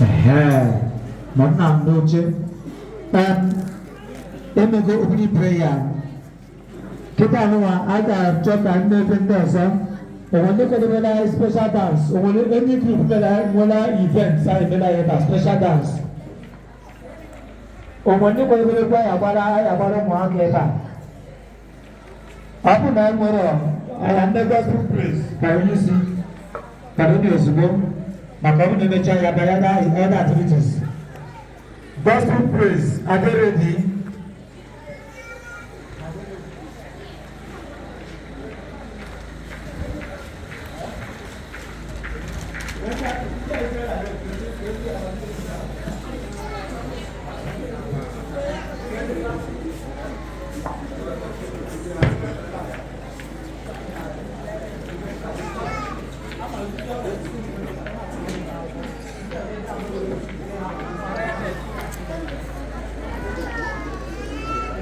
Ehe, nọ nna m n'oche. Emego opening prayer. Kịta nụwa, a ga-achọ ka ndị ebe ndị ọzọ onwe ndị kwadobere anyị special dance. Onwere any group mere nwere event anyị mere anyị ebe a, special dance? Onwe ndị kwadobere egwu anyị agbara ụmụaka ebe a? Ọ bụ na e nwere anya ndị gospel praise ka onye isi kwado dị ozugbo, maka ọ bụ na emechaa ya banye na other activities. Gospel praise, are they ready?